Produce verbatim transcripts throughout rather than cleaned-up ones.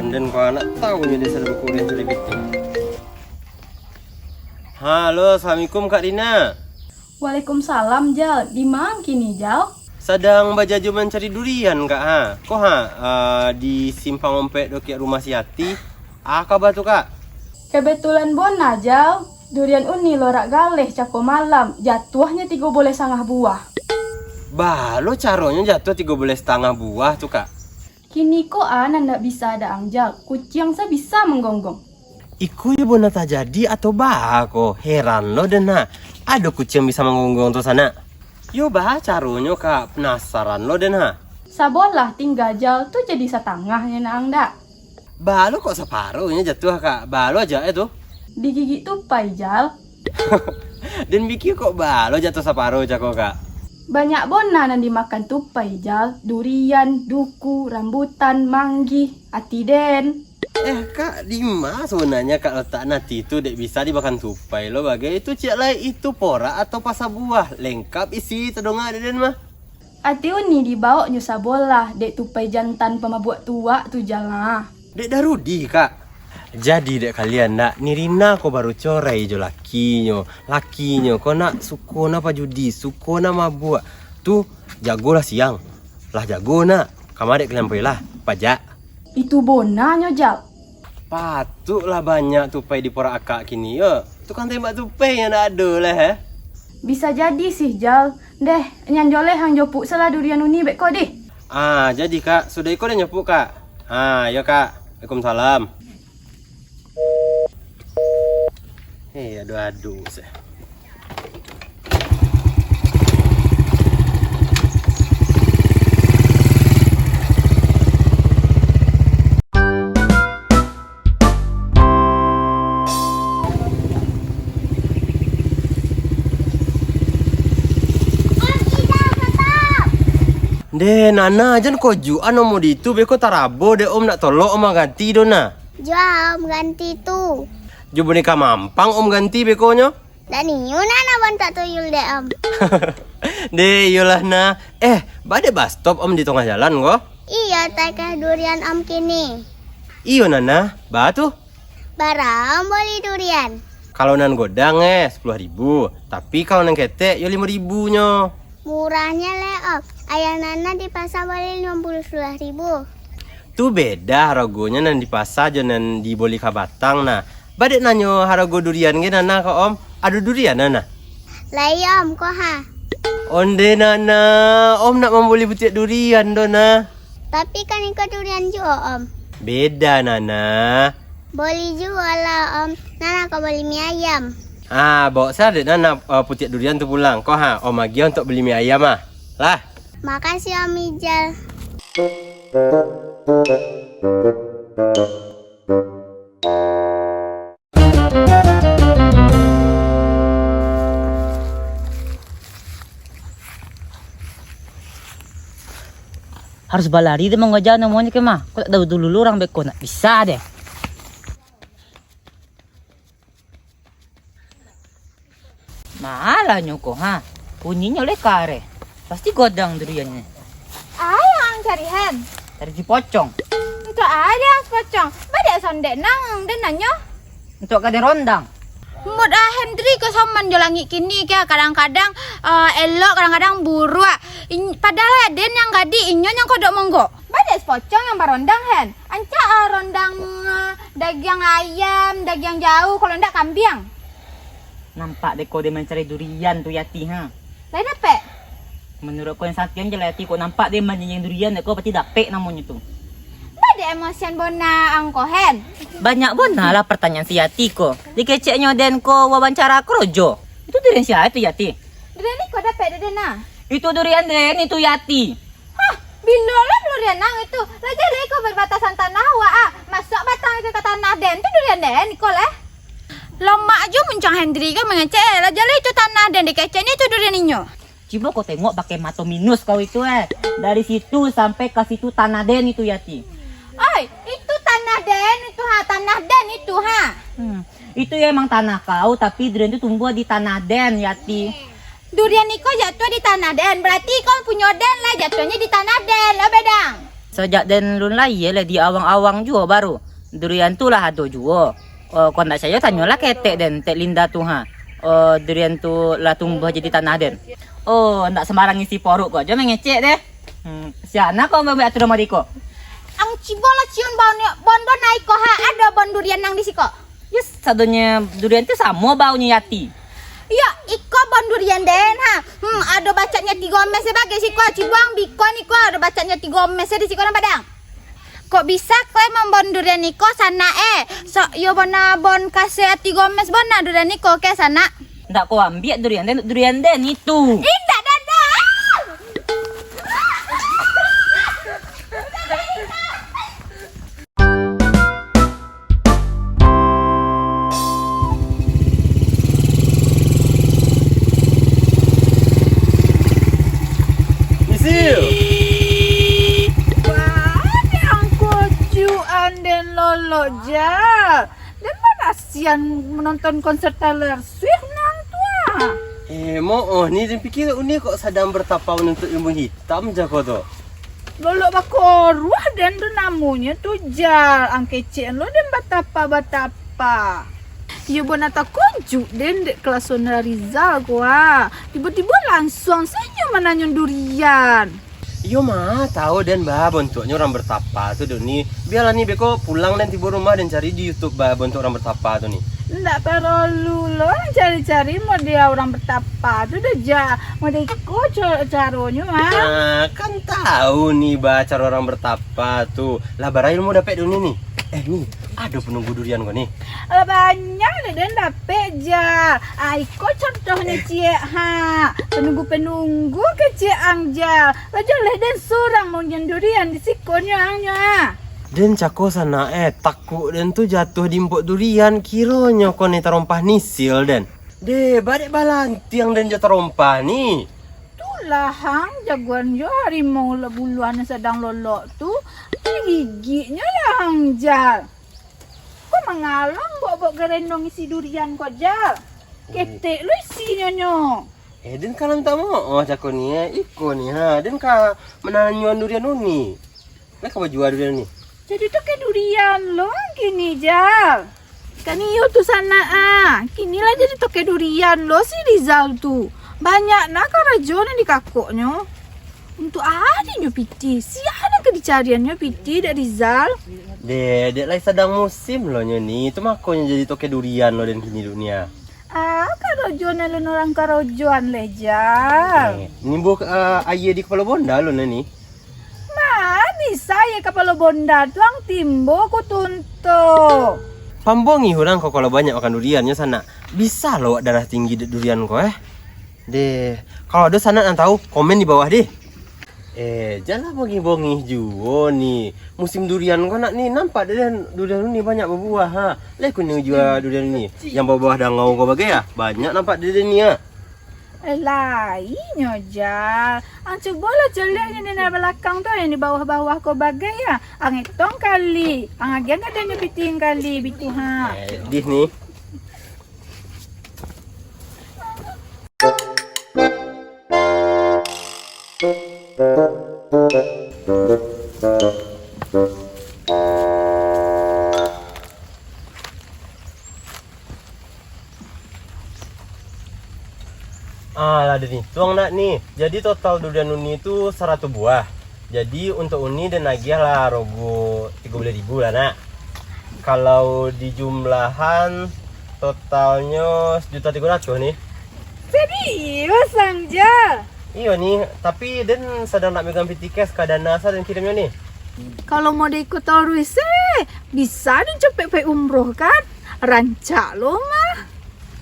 Den ko anak tahu nyo dek sadang kuren selebriti. Halo, assalamualaikum Kak Rina. Waalaikumsalam, Jal. Di ma kini, Jal? Sadang bajajo mancari durian, Kak, ha. Ko ha, ah, di Simpang Ompek dokiak rumah si Ati. Ah, kaba tu, Kak? Kebetulan bona, Jal. Durian uni lorak galeh cako malam, jatuahnyo tigo boleh sangah buah. Baa lo caronyo jatuah tigo boleh satangah buah tu, Kak? Kini ko a nan ndak bisa daang, Jal, kuciang sa bisa manggonggong. Iko yo bona tajadi atau baa ko? Heran lo den ha. Ado kuciang bisa manggonggong tu sanak. Yo baa caronyo, Kak? Penasaran lo den ha. Sabolah tingga, Jal, tu jadi satangahnyo naang dak? Baa lo kok saparuhnyo jatuah, Kak? Baa lo ajo e tu? Digigik tupai, Jal. Den pikia kok baa lo jatuah saparuh cako, Kak? Banyak bona nan dimakan tupai, Jal. Durian, duku, rambutan, manggih, ati den. Eh, Kak, di ma sabananyo Kak latakan ati tu dek bisa dimakan tupai lo bagai? Itu ciek lai, itu porak atau pasa buah? Lengkap isi tadonga dek den mah. Ati uni dibaoknyo sabolah dek tupai jantan pamabuak tuak tu, Jal, nah. Dek Darudi, Kak. Jadi dek kalian ndak, ni Rina ko baru corai jo lakinyo. Lakinyo ko nak suko na pajudi, suko na mabuak. Tu, jagolah siang. Lah jago nak, kama dek kalian pai lah, pajak. Itu bonanyo, Jal. Patuiklah banyak tupai di porak akak kini yo. Tukang tembak tupai nan ndak ado lah, eh. Bisa jadi sih, Jal. Deh, nyan jo leh ang jopuk salah durian uni beko dih. Ah, jadi, Kak, sudah iko den jopuk, Kak. Ah, yo, Kak. Waalaikumsalam. Eh, ado-ado se. Ndeh, Nana, jan kojuan om di tu, beko tarabo dek om nak tolok om ganti do nah. Jua om ganti tu. Jo boneka mampang om ganti bekonyo. Dak niu nah, nah bantuak tuyul dek om. Deh, iyolah nah. Eh, ba dek bus stop om di tongah jalan ko? Iyo, takah durian om kini. Iyo, Nana. Ba tu? Bara om boli durian? Kalau nan godang eh, sapuluah ribu. Tapi kalau nan ketek, yo limo ribu nyo. Murahnya le om. Ayah Nana di pasa boli limo puluah ribu. Tu beda haragonyo nan di pasa jo nan diboli ka batang nah. Ba dek nanyo harago durian ge Nana ka om? Ado durian Nana? Lai om, ko ha. Onde Nana, om nak mamboli putiak durian do nah. Tapi kan iko durian juo om. Beda Nana. Boli juo lah om. Nana ka boli mie ayam. Ah, baok sa dek Nana, ah, putiak durian tu pulang. Ko ha, om agiah untuak beli mie ayam ah. Lah. Makasih om Ijal. Harus balari deh mangoja namonyo kemah. Kok dak dulu-dulu urang beko, nak bisa deh. Malah nyo ko, ha. Bunyinyo leka areh. Pasti godang duriannyo. Ai ang cari hen. Cari si pocong. Untuak ai ang si pocong. Ba dek sondek nang den nanyo. Untuak ka den rondang. Mut ah Hendri ko saman jo langik kini ke, kadang-kadang, eh, elok, kadang-kadang buruak. In-, padahal den yang gadih, inyo yang kodok monggok. Ba dek si pocong yang barondang hen. Ancak ah rondang, eh, dagiang ayam, dagiang jauh, kalau ndak kambiang. Nampak dek ko den mancari durian tu Yati, ha. Lai dapek? Menurut ko yang santian je lah Yati, kok nampak den manyinyang durian dek ko pasti dapek namonyo tu. Ba dek emosian bona ang ko hen. Banyak bona lah pertanyaan si Yati ko. Dikeceknyo den ko wawancara korojo. Itu durian sia itu Yati? Durian iko dapek dek den nah. Itu durian den itu Yati. Hah, bilo lah durian ang itu? Lah jaleh ko berbatasan tanah awak ah. Masuak batang itu ka tanah den tu durian den iko leh. Lomak jo muncang Hendri ko mangecek, eh, lah jaleh itu tanah den dikecek ni itu durian inyo. Cubo kau tengok pakai mato minus kau itu eh. Dari situ sampai ka situ tanah den itu Yati. Oi, itu tanah den itu ha, tanah den itu ha. Hmm. Itu ya emang tanah kau, tapi durian itu tumbuh di tanah den Yati. Durian iko jatuah di tanah den, berarti iko punyo den lah jatuahnyo di tanah den, lo bedang. Sajak den lun lahia lai di awang-awang juo baru. Durian tu lah ado juo. Oh, kok ndak cayo, tanyolah ka etek den, Tek Linda tu ha. Oh, durian tu lah tumbuah jadi tanah den. Oh, ndak sambarang isi poruik ko jo mangecek deh. Hmm, sia na ko mambuek aturan mode iko? Ang cubo lah ciun bon, bon, bon naik ko ha, ado bon durian nang di siko. Yes, sadonyo durian tu samo baunyo yati. Iyo, iko bon durian den ha. Hmm, ado bacaknyo tigo mes sabagai siko, cubo ang biko ni ko, ado bacaknyo tigo mes di siko nampak dang. Kok bisa ko emang bon durian iko sanak eh? Sok yo bona bon kaseh tigo mes bona durian iko ke sanak. Ndak ko ambiak durian den, durian den itu. Indak dada. Misil! Wah, den angko juan den lolok ja. Den barasian manonton konser Taylor Swift nan tu ah. Eh, mo'oh ni, den pikia uni kok sadang bertapa manuntut ilmu hitam jako tu. Lolok bakoruah den tu namonyo tu, Jal. Ang kecek lo den batapa-batapa. Iyo bona takojuik den dek kelasoan Rizal ko ah. Tibo-tibo lansuang sajo mananyo durian. Iyo mah, tau den bah bontuaknyo urang bertapa tu doh ni. Bialah ni beko pulang den tibo rumah den cari di YouTube bah bontuak urang bertapa tu ni. Ndak paralu lo cari-cari model urang bertapa tu doh, Ja. Model iko ca-, caronyo ah. Nah, kan tau ni bah caro urang bertapa tu. Lah bara ilmu dapek doh ni ni. Eh ni, ado penunggu durian ko ni. Lah banyak lah den dapek, Jal. Ah, iko contohnyo ciek ha. Penunggu-penunggu kecek ang, Jal. Lah jaleh den surang maunyian durian di siko nyo ang nyo ah. Den cako sanak eh, takuk den tu jatuah di impok durian, kironyo ko ni tarompah nisil den. Deh, badek balantiang den jo tarompah ni. Tu lah ang, jagoan jo harimau lah buluan nan sadang lolok tu, digigiknyo lah ang, Jal. Ko mangalang bok-bok garendong isi durian ko, Jal. Ketek lo isinyo nyo. Eh, den ka lantak mo'oh cako ni eh, iko ni ha, den ka mananyuan durian uni. Lai ka bajua durian ni. Jadi toke durian lo kini, Jal. Kan iyo tu sanak ah. Kini lah jadi toke durian lo si Rizal tu. Banyak nah karajo nan dikakoknyo. Untuak adi nyo pitih, sia nan ka dicariannyo pitih dek Rizal. Dek, dek lai sadang musim lo nyo ni, tu makonyo jadi toke durian lo den kini dunia. Ah, karajo nan alun urang karajoan leh, Jal. Eh, nimbuah, ah, aia di kapalo bonda lo nyo ni. Ma bisa aia kapalo bonda tu ang timbo ku tunto. Pambongih urang ko kalau banyak makan durian nyo sanak. Bisa lo awak darah tinggi dek durian ko eh. Deh, kalau ado sanak nan tau, komen di bawah deh. Eh, janlah bongih-bongih juo ni. Musim durian ko nak ni, nampak dek den durian ni banyak babuah ha. Lai kuni jua durian ni. Yang babuah dangau ko bagai ah. Banyak nampak dek den ni ah. Eh, lai nyo, Jal. Ang cubolah caliak nyo di nan balakang tu, yang di bawah-bawah ko bagai ah. Ang etong kali. Ang agiah gadang nyo pitih kali, bitu ha. Eh, dih ni. Ah, lah den ituang nak ni. Jadi total durian uni tu saratus buah. Jadi, untuak uni den agiah lah rogo tigo baleh ribu lah, nak. Kalau dijumlahan, totalnyo sajuta tigo ratuih ni. Serius, Ang Jal? Iyo ni, tapi den sadang nak megang pitih cash ka Dana sa den kirimnyo ni. Kalau model iko taruih se, bisa den capek pai umroh kan? Rancak lo mah.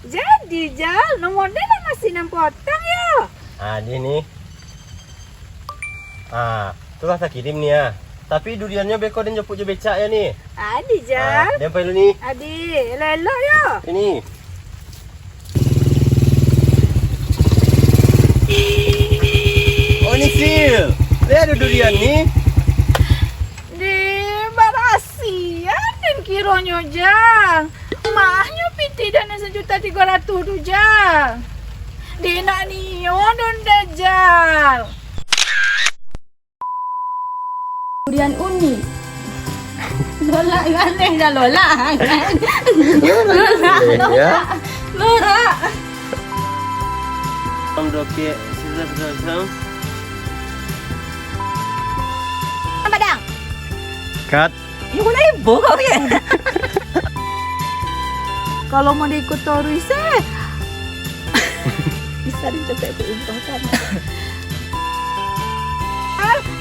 Jadi, Jal, nomor den lah masih nan potang yo? Ah, di ni. Ah, tu lah takirim ni ah. Tapi duriannyo beko den jopuk jo becak yo ni. Adi, Jal. Ah, den pai lu ni. Adi, elok-elok yo. Ini. Oh, ni, Sil. Lihat ada durian ni. Di, barasian den kironyo, Jal. Mahnyo pitih dana sajuta tigo ratuih tu, Jal. Di nak nio don Dajal. Durian unik. Lolak, galeh dah lolak. Lolak, lolak. Lolak. Om dokek, sisa pasang. Padang. Cut. Yo, kau nak heboh kau, ya? Kalau mau diikut terus, eh. Bisa dicopet tu, kan?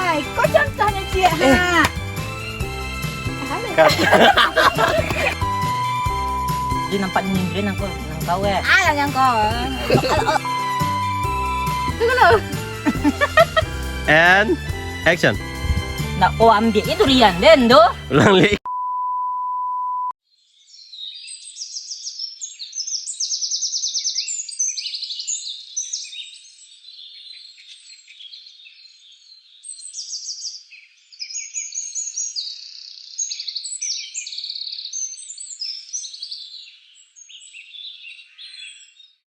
Ai, kau contohnya, Cik, ha. Cut. Dia nampak nyindir nang kau, nang kau, eh. Alah, nang kau. Tunggu dulu. And action. Nak kau ambil itu durian, den, tu. Ulang, Lik.